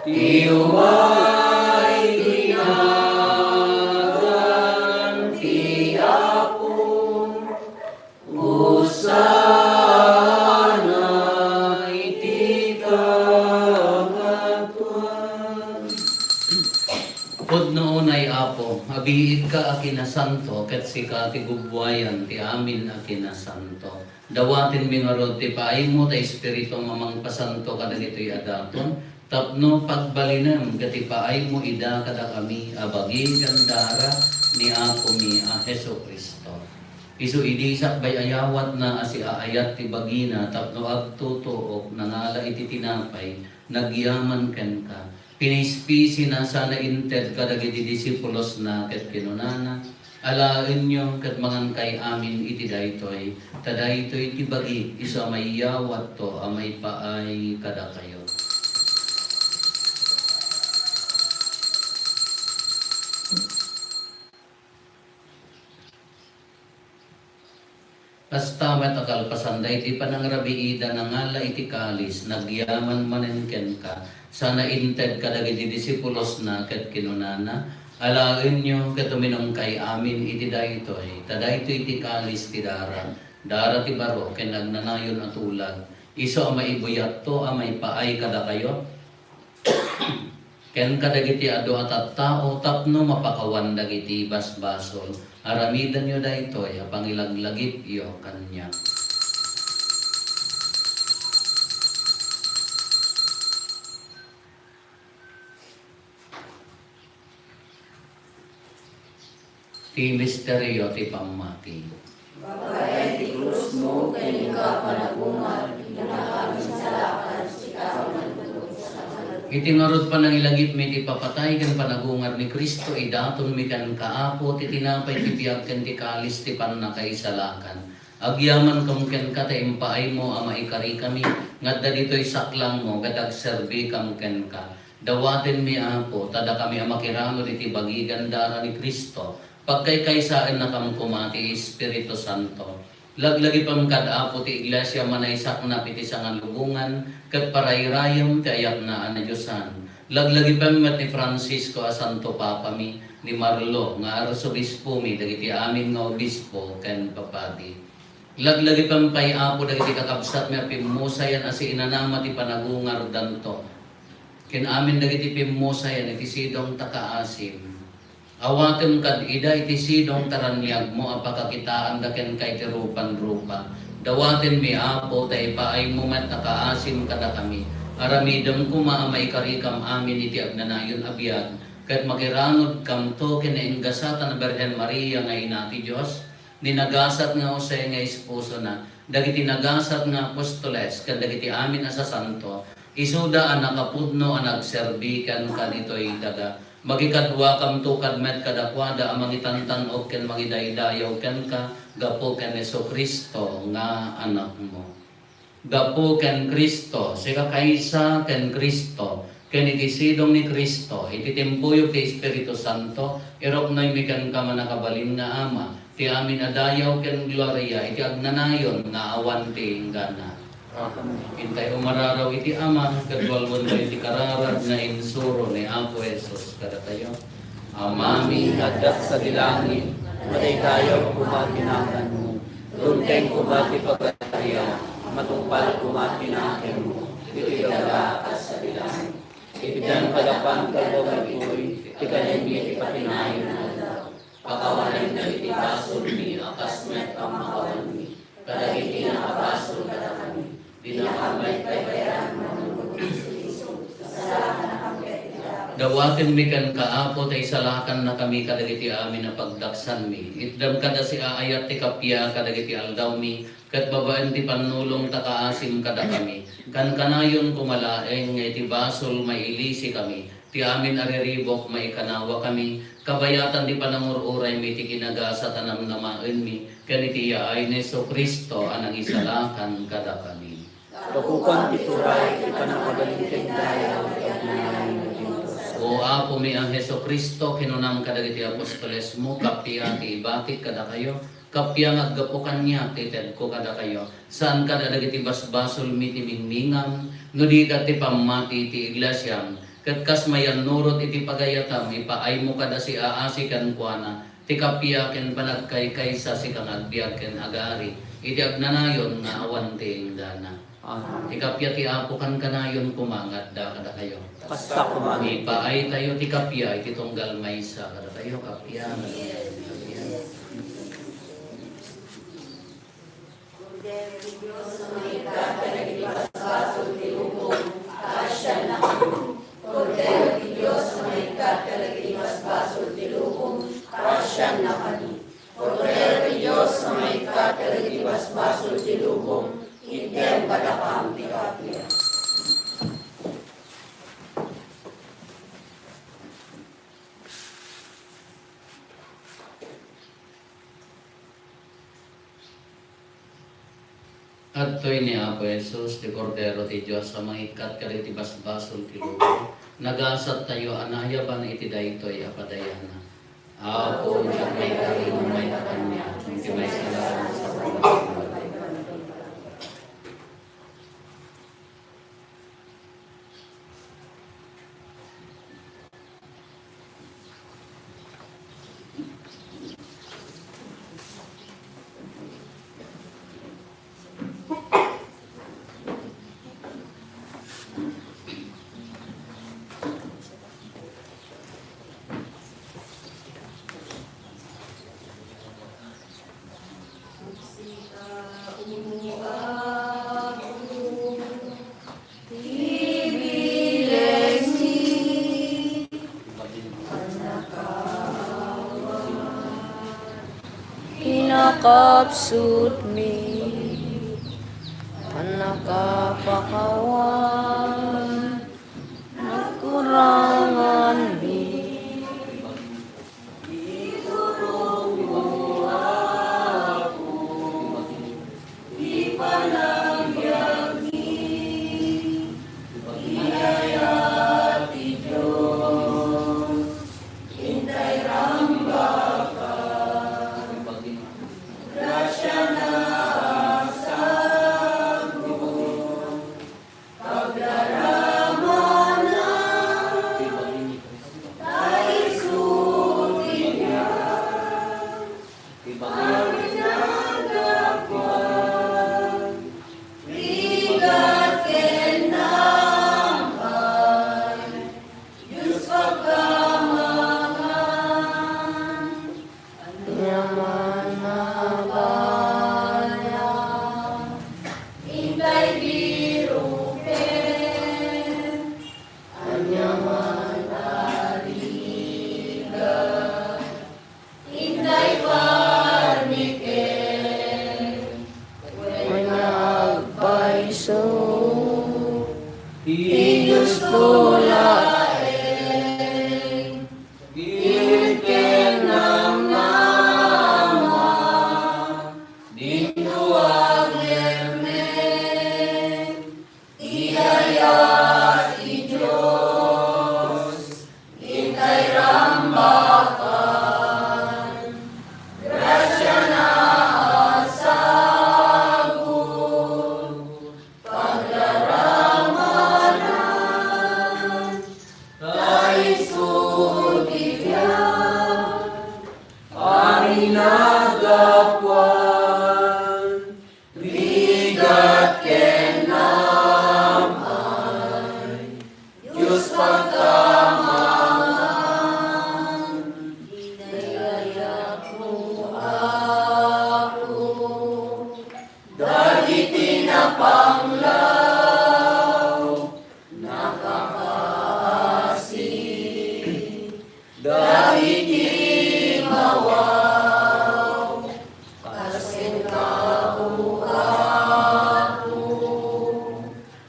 ti umay iti nagan ti Apo. Hosanna iti kangatoan. Pudno unay, Apo, a biitka a kinasanto, ket sika ti gubbuayan ti amin a kinasanto. Dawatenmi ngarud ti paaymo ta Espiritu nga mangpasanto kadagitoy a daton, tapno pagbalinem ket ipaaymo ida kadakami a bagi ken dara ni Apomi a Jesu-Cristo. Isu idi sakbay a yawatna a siaayat ti bagina tapno agtutuok, nangala iti tinapay, nagyaman kenka, pinispisi na sana inted kadagiti disipulosna ket kinunana, "Alaenyo ket mangankay amin iti daytoy, ta daytoy ti bagik isu a maiyawatto a maipaay kadakayo." Kasta met a kalpasan daydi panangrabiida, nangala iti kalis, nagyaman manen kenka, sana inted kadagiti disipulosna ket kinunana, "Alaenyo ket uminumkay amin iti daytoy, ta daytoy ti kalis ti dara, dara ti baro ken agnanayon a tulag, isu a maibuyatto a maipaay kadakayo." Ken kadagiti adu a tattao tapno mapakawan dagiti basbasol. Aramidenyo daytoy a pangilaglagipyo kaniak. Ti misterio ti pammati. Babaen ti krusmo ken ika panagungar, iti nakaaminsalakan, sika ti nagtulog sa kaluotan. Iti ngarud panangilagipmi ti papatay ken panagungar ni Cristo, idatonmi kenka, Apo, ti tinapay ti biag ken ti kalis ti pannakaisalakan. Agyamankam kenka ta impaaymo a maikarikami nga adda ditoy saklangmo ket agserbikam kenka. Dawatenmi, Apo, ta dakami a makiranod iti bagi ken dara ni Cristo, pagkaykaysaennakam koma ti Espiritu Santo. Laglagipem kad, Apo, ti Iglesia a manaysaknap iti sangalubongan, ket parayrayem ti ayatna a nadiosan. Laglagipem met ni Francisco a Santo Papami, ni Marlo nga Arsobispomi, dagiti amin nga obispo ken papadi. Laglagipem pay, Apo, dagiti kakabsatmi a pimmusayan a siinanama ti panagungardanto, ken amin dagiti pimmusayan iti sidong ta kaasim. Awatem kad ida iti sidong ta raniagmo a pakakitaanda kenka iti rupan-rupa. Dawatenmi, Apo, ta ipaaymo met a kaasim kadakami. Aramidem koma a maikarikam amin iti agnanayon a biag, ket makiranodkamto ken naingasatan a Birhen Maria nga Ina ti Dios, ni nagasat nga Jose nga esposona, dagiti nagasat nga apostoles, ken dagiti amin a sasanto, isuda a nakapudno a nagserbi kenka ditoy daga. Makikaduakamto kad met kadakuada a mangitantan-ok ken mangidaydayaw kenka gapu ken Jesu-Cristo nga Anakmo. Gapu ken Cristo, sika kaysa ken Cristo, ken iti sidong ni Cristo, iti tiempoyo ti Espiritu Santo, iruknoymi kenka, mannakabalin nga Ama, ti amin a dayaw ken gloria iti agnanayon nga awan ti inggana. Amen. Intay umararaw iti Ama, ket walwentayo ti kararag nga insuro ni Apo Jesus kadatayo. Amami nga adda sadi langit, madaydayaw koma ti naganmo. Dumteng koma ti pagariam, matungpal koma ti nakemmo, iti daga a kas sadi langit. Itdem kadakuan kalpasan daytoy ti kanenmi iti patinayon nga aldaw. Pakawanem dagiti basolmi a kas met pamakawanmi kadagiti nakabasol kadakami. Dinakam met paypayaram manunot iti sulisog. Salakannakam ket iti Dawatenmi kenka, Apo, ta isalakannakami kadagiti amin a pagdaksanmi. Itdem kad a siaayat ti kappia kadagiti aldawmi, ket babaen ti pannulong ta kaasim kadakami. Kankanayon koma laeng nga iti basol mailisikami, ti amin a riribuk maikanawakami, Kabayatan ti panangur-uraymi iti kinagasat a namnamaenmi ken iti yaay ni Jesu-Cristo a nangisalakan kadakami. Gapukan ti turay ti pannakabalin ken dayaw ti agnanayon. O Apomi a Jesu-Cristo, kinunam kadagiti apostolesmo, kappia ti ibatik kadakayo, kappia nga aggapu kaniak ti itedko kadakayo, saan kada dagiti basbasolmi ti ningningan, no di ket ti pammati ti iglesiam, ket kas mayannurot iti pagayatam, ipaaymo kada siaasi kenkuana, ti kappia ken panagkaykaysa sika nga agbiag ken agari iti agnanayon nga awan ti inggana. Amen. Ti kappia ti Apo kankanayon koma nga adda kadakayo. Kasta koma. Ipaaytayo ti kappia iti tunggal maysa kadakayo, kappia. Kordero ti Dios a mangikkat kadagiti basbasol ti lubong, kaasiannakami. Kordero ti Dios a mangikkat kadagiti basbasol ti lubong, kaasiannakami. Kordero ti Dios a mangikkat kadagiti basbasol ti lubong, itdem kadakami ti kappia. Adtoy ni Apo Jesus, ti Kordero ti Dios a mangikkat kadagiti basbasol ti lubong. Nagasattayo a naayaban iti daytoy a padayanan. Apo, diak maikarim, mayta kaniak, iti maisalakan sa Ti bilegmi, pannakaawat, kinakapsutmi, pannakapakawan, nagkuranganmi. Iturongmo, Apo, ti panagbiagmi. Iyayat ti Dios, intay rambakan. Grasiana a sagut. Pagdaraman, ta isu ti biag, amin a gapuan, rigat ken naam-ay, Dios pagkamangan. Ania man a balian, intay biroken. Ania man a rigat, intay parmiken. Wen nga agpayso, ti Diosto laeng. Gimit ken namnama, dinto aglemmen. Iyayat ti Dios, intay rambakan. Grasiana a sagut. Pagdaraman, ta isu ti biag, amin a gapuan, rigat ken naam-ay, Dios pagkamangan. Inayayatmo, Apo, dagiti napanglaw, nakakaasi, dagiti mawaw, kas kenka, O Apo,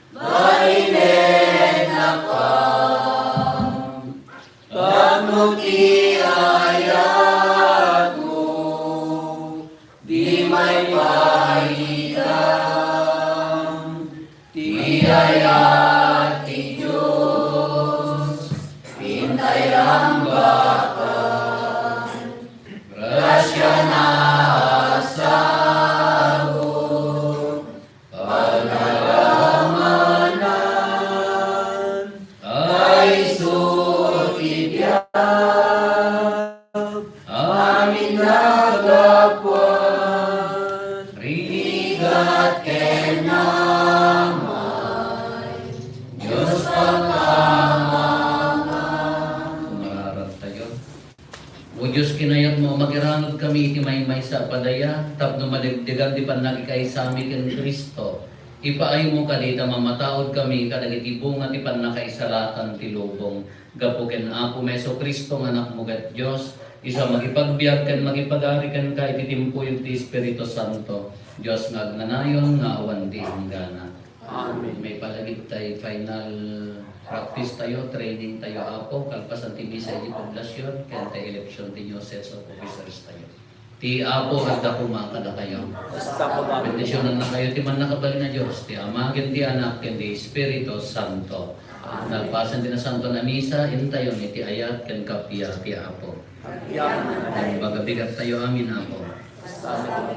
balinennakam. Tapno ti Ayat ti Dios, intay rambakan, grasiana a sagut, pagnarammanan, kaiso ti biag, amin naggapuan, rigat ken amay, Dios Ama. Umararag tayo. O Dios, kinayatmo a makiranged kami iti maymaysa a padaya, tapno madegdegan ti pannakikaisami ken Cristo. Ipaaymo kadi ta mamataud kami kadagiti bunga ti pannakaisalatan ti lubong. Gapu ken Apo Jesu-Cristo nga Anakmo ket Dios, isu a makipagbiag ken makipagari kenka iti timpuyog ti Espiritu Santo, Dios nga agnanayon nga awan ti inggana. Amen. Maipalagip tay final practice tayo, training tayo, Apo, kalpasan ti misa iti poblasion, ken tay election ti new sets of officers tayo. Ti Apo adda koma kadakayo. Basta koma. Bendisionannakayo ti Mannakabalin a Dios, ti Ama, ken ti Anak, ken ti Espiritu Santo. Nagpasen ti Nasanton a Misa, intayon iti ayat ken kappia ti Apo. Amen. Ken pagabigat tayo amin, Apo. Basta koma.